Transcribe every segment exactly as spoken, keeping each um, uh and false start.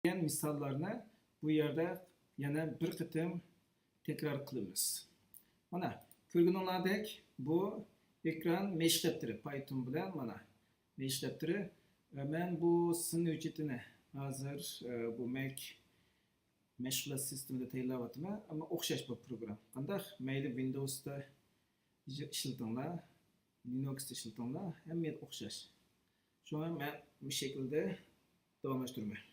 بەرگەن مىساللارنى بۇ يەردە يەنە بىر قېتىم تەكرار قىلىمىز. مانا، كۆرگىنىڭلاردەك بۇ ئېكران مەشىق دەپتىرى، پايتون بىلەن مانا مەشىق دەپتىرى. مەن بۇ سىن ھۆججىتىنى ھازىر، ئە، بۇ مەك مەشغۇلات سىستېمىدا تەييارلاۋاتىمەن، ئەمما ئوخشاش بۇ پروگرام. قانداق؟ مەيلى ۋىندوۋستا ئىشلىتىڭلار، لىنۇكستا ئىشلىتىڭلار، ھەممە يەردە ئوخشاش. شۇڭا مەن بۇ شەكىلدە داۋاملاشتۇرىمەن.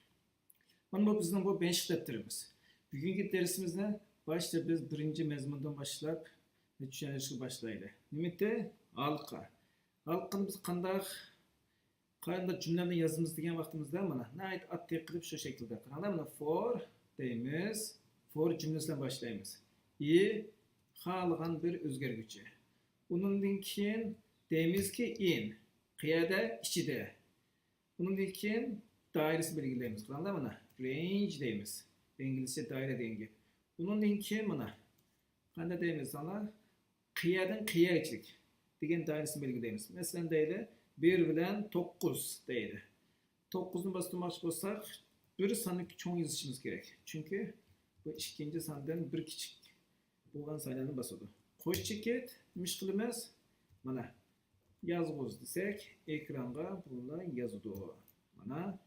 مانا بۇ بىزنىڭ بۇ مەشىق دەپتىرىمىز. بۈگۈنكى دەرسىمىزنى باشتا بىز بىرىنچى مەزمۇندىن باشلاپ چۈشەندۈرۈشكە باشلايلى. نېمىتى؟ ھالقا. ھالقىنى بىز قانداق، قانداق جۈملىلەرنى يازىمىز دېگەن ۋاقتىمىزدا مانا ناھايىتى ئاددىي قىلىپ شۇ شەكىلدە. قاراڭلار، مانا فور دەيمىز. فور جۈملىسى بىلەن باشلايمىز. ئى خالىغان بىر ئۆزگەرگۈچى. ئۇنىڭدىن كېيىن دەيمىزكى ئىن، قەيەردە؟ ئىچىدە. ئۇنىڭدىن كېيىن دائىرىسىنى بەلگىلەيمىز. قاراڭلار، مانا رەينج دەيمىز. ئىنگلىزچە دائىرە دېگەن گەپ. ئۇنىڭدىن كېيىن مانا قانداق دەيمىز؟ مانا قەيەردىن قەيەرگىچىلىك دېگەن دائىرىسىنى بەلگىلەيمىز. مەسىلەن، دەيلى، بىر بىلەن توققۇز دەيلى. توققۇزنى باستۇرماقچى بولساق، بىر ساننى چوڭ يېزىشىمىز كېرەك. چۈنكى بۇ ئىككىنچى ساندىن بىر كىچىك بولغان سانلارنى باسىدۇ. قوش چېكىت، نېمە ئىش قىلىمىز؟ مانا، يازغۇز دېسەك، ئېكرانغا بۇنى يازىدۇ. مانا،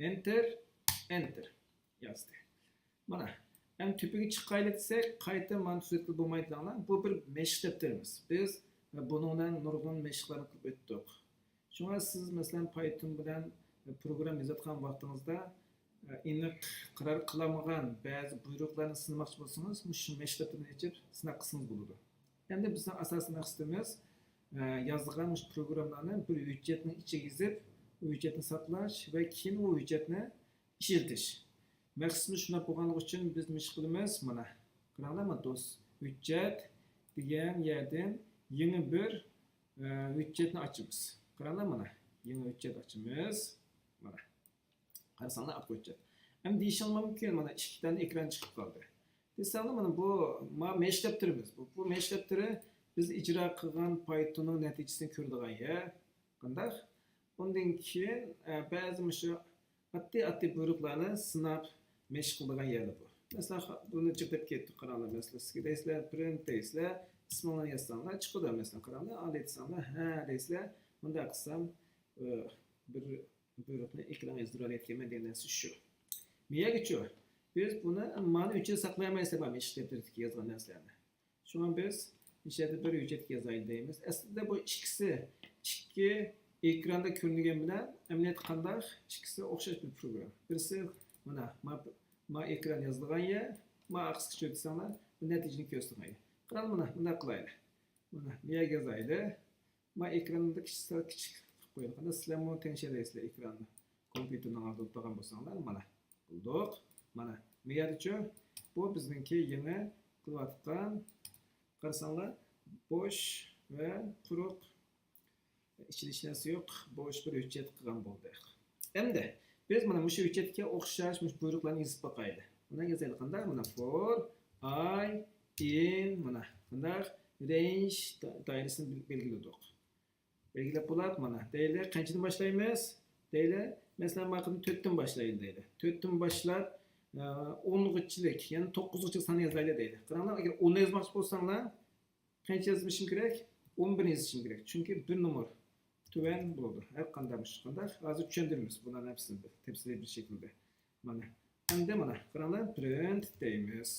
ئېنتېر، ئېنتېر يازدى. مانا، ئەمدى تۆپىگە چىقايلى دېسەك، قايتا مانا تۈزەتكىلى بولمايدۇ دەڭلار. بۇ بىر مەشىق دەپتىرىمىز. بىز بۇنىڭ بىلەن نۇرغۇن مەشىقلەرنى قىلىپ ئۆتتۇق. شۇڭا سىز، مەسىلەن، پايتون بىلەن پروگرامما يېزىۋاتقان ۋاقتىڭىزدا، ئېنىق قارار قىلالمىغان بەزى بۇيرۇقلارنى سىنىماقچى بولسىڭىز، مۇشۇ مەشىق دەپتىرىنى ئېچىپ سىناق قىلسىڭىز بولىدۇ. ئەمدى بىزنىڭ ئاساسىي مەقسىتىمىز، ئە، يازغان مۇشۇ پروگراممىلارنى بىر ھۆججەتنىڭ ئىچىگە يېزىپ، ئۇ ھۆججەتنى ساقلاش ۋە كېيىن ئۇ ھۆججەتنى ئىشلىتىش. مەقسىتىمىز شۇنداق بولغانلىقى ئۈچۈن بىز نېمە ئىش قىلىمىز؟ مانا، قاراڭلار، مانا دوست، ھۆججەت دېگەن يەردىن يېڭى بىر، ئە، ھۆججەتنى ئاچىمىز. قاراڭلار، مانا، يېڭى ھۆججەت ئاچىمىز. مانا. قارىساڭلار، ئارقا ھۆججەت. ئەمدى دېيىشىڭلار مۇمكىن، مانا ئىككى دانە ئېكران چىقىپ قالدى. دېسەڭلار، مانا بۇ، ما مەشىق دەپتىرىمىز. بۇ، بۇ مەشىق دەپتىرى بىز ئىجرا قىلغان پايتوننىڭ نەتىجىسىنى كۆرىدىغان يەر. قانداق؟ ئۇندىن كېيىن، ئە، بەزى مۇشۇ ئاددىي، ئاددىي بۇيرۇقلارنى سىناپ مەشىق قىلىدىغان يەردە بۇ. مەسىلەن، خا-، بۇنى جىق دەپ كەتتۇق، قاراڭلار. مەسىلەن، سىزگە دەيسىلەر، پرىنت دەيسىلەر، ئىسمىڭلارنى يازساڭلار چىقىدۇ. مەسىلەن، قاراڭلار، ئالى دېسەڭلار، ھە دەيسىلەر، مۇنداق قىلسام، ئە، بىر بۇيرۇقنى ئېكرانغا يازدۇرالايدىكەنمەن دېگەن نەرسە شۇ. مېيەگىچۇ، بىز بۇنى مانا ئۆچىدە ساقلايالمايسىز، مانا مەشىق دەپتىرىدىكى يازغان نەرسىلەرنى. شۇڭا بىز مۇشۇ يەردە بىر ھۆججەتكە يازايلى دەيمىز. ئەسلىدە بۇ ئىككىسى، ئىككى ئېكراندا كۆرۈنگەن بىلەن ئەمەلىيەتتە قانداق؟ ئىككىسى ئوخشاش بىر پروگرام. بىرسى مانا، ما، ما ئېكران يازىدىغان يەر، ما ئارقىسىغا چۆتىسەڭلار، بۇ نەتىجىنى كۆرسىتىدىغان يەر. قاراڭ، مانا، مۇنداق قىلايلى. مانا، بۇ يەرگە يازايلى. ما ئېكراندا كىچىك، سەل كىچىك قىلىپ قويايلى. قانداق، سىلەرمۇ تەڭشەلەيسىلەر ئېكراننى. كومپيۇتېرنىڭ ئالدىدا ئولتۇرغان بولساڭلار، مانا. قىلدۇق. مانا، ما يەردىچۇ؟ بۇ بىزنىڭكى يېڭى قىلىۋاتقان، قارىساڭلار، بوش ۋە قۇرۇق، ئىچىدە ھېچ نەرسە يوق، بوش بىر ھۆججەت قىلغان بولدۇق. ئەمدى بىز مانا مۇشۇ ھۆججەتكە ئوخشاش مۇشۇ بۇيرۇقلارنى يېزىپ باقايلى. مانا يازايلى قانداق؟ مانا فور ئاي ئىن، مانا قانداق؟ رەينج دا-، دائىرىسىنى بىل-، بەلگىلىدۇق. بەلگىلەپ بولۇپ، مانا دەيلى، قانچىدىن باشلايمىز؟ دەيلى، مەسىلەن، ماقىدىن تۆتتىن باشلايلى دەيلى. تۆتتىن باشلاپ، ئە، ئونغىچىلىك، يەنى توققۇزغىچىلىك ساننى يازايلى دەيلى. قاراڭلار، ئەگەر ئوننى يازماقچى بولساڭلار، قانچە يازمىشىم كېرەك؟ ئون بىرنى يېزىشىم كېرەك. چۈنكى بىر نومۇر تۆۋەن بولىدۇ. ھەر قانداق مۇشۇ قانداق. ھازىر چۈشەندۈرىمىز بۇلارنى ھەممىسىنى بىر تەپسىلىي بىر شەكىلدە. مانا. ئەمدى مانا، قاراڭلار، پرىنت دەيمىز.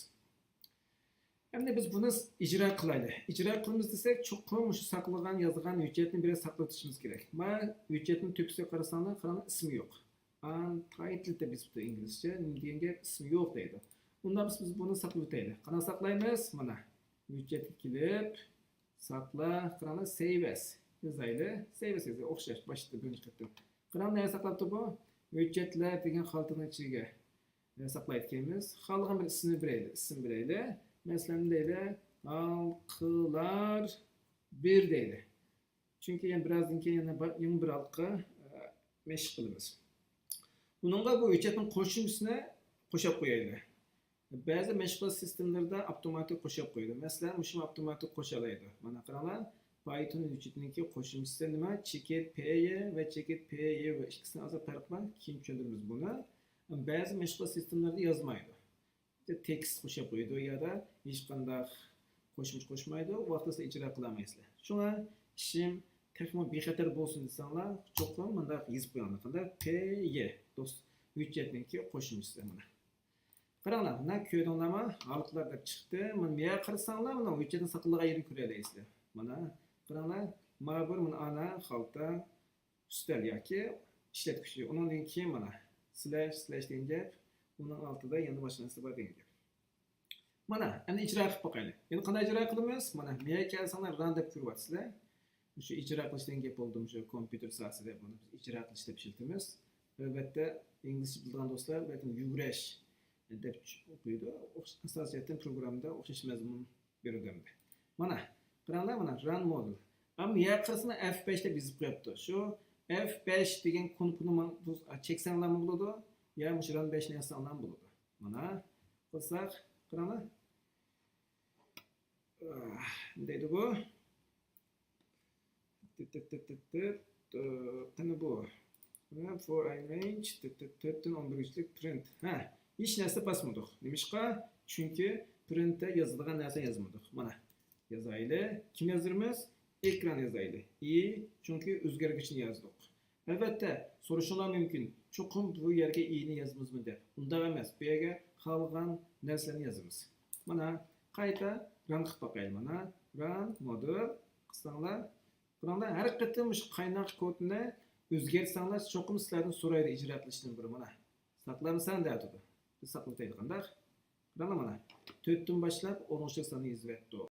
ئەمدى بىز بۇنى ئىجرا قىلايلى. ئىجرا قىلىمىز دېسەك، چوقۇم مۇشۇ ساقلىغان، يازغان ھۆججەتنى بىر يەردە ساقلاپ تۇرۇشىمىز كېرەك. ما ھۆججەتنىڭ تۆپىسىگە قارىساڭلار، قاراڭلار، ئىسمى يوق. ئانتايتلىد دەپ يېزىپتۇ ئىنگلىزچە. نېمە دېگەن گەپ؟ ئىسمى يوق دەيدۇ. ئۇنداق بولسا بىز بۇنى ساقلىۋېتەيلى. قانداق ساقلايمىز؟ مانا، ھۆججەتكە كېلىپ، ساقلا، قاراڭلار، سەيۋەس يازايلى. سەيۋەس يازايلى، ئوخشاش، باشتا بىرىنچى قېتىم. قاراڭ، نەگە ساقلاپتۇ بۇ؟ ھۆججەتلەر دېگەن خالتىنىڭ ئىچىگە، ئە، ساقلايدىكەنمىز. خالىغان بىر ئىسىمنى بېرەيلى، ئىسىم بېرەيلى. مەسىلەن، دەيلى، ھالقىلار بىر دەيلى. چۈنكى يەنە بىرازدىن كېيىن يەنە بار-، يېڭى بىر ھالقا، ئە، مەشىق قىلىمىز. بۇنىڭغا بۇ ھۆججەتنىڭ قوشۇمچىسىنى قوشۇپ قويايلى. بەزى مەشغۇلات سىستېمىلىرىدا ئاپتوماتىك قوشۇپ قويىدۇ. مەسىلەن، مۇشۇ ئاپتوماتىك قوشالايدۇ. مانا قاراڭلار، پايتون ھۆججىتىنىڭكى قوشۇمچىسى نېمە؟ چېكىت پي ۋە چېكىت پي ۋە ئىككىسىنىڭ ئارىسىدا پەرق بار. كېيىن چۈشەندۈرىمىز بۇنى. بەزى مەشغۇلات سىستېمىلىرىدا يازمايدۇ. تېكىست قوشۇپ قويىدۇ يا ھېچقانداق قوشۇمچە قوشمايدۇ، ۋاقتىدا ئىجرا قىلالمايسىلەر. شۇڭا ئىشىم تېخىمۇ بىخەتەر بولسۇن دېسەڭلار، چوقۇم مۇنداق يېزىپ قويۇڭلار. قانداق؟ پي يې، دوست، ھۆججەتنىڭكى قوشۇمچىسى مانا. قاراڭلار، مانا كۆردۈڭلارمۇ؟ ھالقىلار دەپ چىقتى. مانا بۇ يەرگە قارىساڭلار، مانا ھۆججەتنىڭ ساقلىغان يېرىنى كۆرەلەيسىلەر. مانا قاراڭلار، مانا بىر، مانا ئانا، خالتا، ئۈستەل ياكى ئىشلەتكۈچى. ئۇنىڭدىن كېيىن مانا سلەش، سلەش دېگەن گەپ، ئۇنىڭ ئالدىدا يەنە باشقا نەرسە بار دېگەن گەپ. مانا، ئەمدى ئىجرا قىلىپ باقايلى. يەنە قانداق ئىجرا قىلىمىز؟ مانا، مەيەگە كەلسەڭلار، ران دەپ كۆرۈۋاتىسىلەر. مۇشۇ ئىجرا قىلىش دېگەن گەپ بولدى، مۇشۇ كومپيۇتېر ساھەسىدە بۇنى بىز ئىجرا قىلىش دەپ ئىشلىتىمىز. ئەلۋەتتە، ئىنگلىزچە بىلىدىغان دوستلار بەلكىم يۈگرەش دەپ ئوقۇيدۇ. ئاساسىيەتتىن پروگراممىدا ئوخشاش مەزمۇن بېرىدۇ ئەمدى. مانا، قاراڭلار، مانا، ران مودېل. ئەمما يەنە قارىسىڭلار، ئەف بەش دەپ يېزىپ قويۇپتۇ. شۇ ئەف بەش دېگەن كۇنۇپكىنى ماڭا بۇ-، چەكسەڭلارمۇ بولىدۇ، يا مۇشۇ ران بەشنى يازساڭلارمۇ بولىدۇ. مانا، قىلساق، قاراڭلار. ئاھ، نېمە دەيدۇ بۇ؟ تىت، تىت، تىت، تىت، تىت. ئى، قېنى بۇ؟ فور ئاي رەينج، تىت، تىت، تۆتتىن ئون بىرگىچىلىك پرىنت. ھە، ھېچ نەرسە باسمىدۇق. نېمىشقا؟ چۈنكى پرىنتتە يازىدىغان نەرسە يازمىدۇق. مانا، يازايلى. كىم يازدۇرىمىز؟ ئېكران يازايلى. ئى، چۈنكى ئۆزگەرگۈچنى يازدۇق. ئەلۋەتتە، سورىشىڭلار مۇمكىن، چوقۇم بۇ يەرگە ئىنى يازىمىزمۇ دەپ. ئۇنداق ئەمەس، بۇ يەرگە خالىغان نەرسىلەرنى يازىمىز. مانا، قايتا ران قىلىپ باقايلى. مانا، ران مودېل قىلساڭلار، قاراڭلار، ھەر قېتىم مۇشۇ قايناق كودنى ئۆزگەرتسەڭلار، چوقۇم سىلەردىن سورايدۇ ئىجرا قىلىشتىن بۇرۇن. مانا، ساقلامسەن دەۋاتىدۇ. بىز ساقلىتايلى قانداق؟ قاراڭلار مانا، تۆتتىن باشلاپ ئونغىچىلىك ساننى يېزىۋەتتۇق.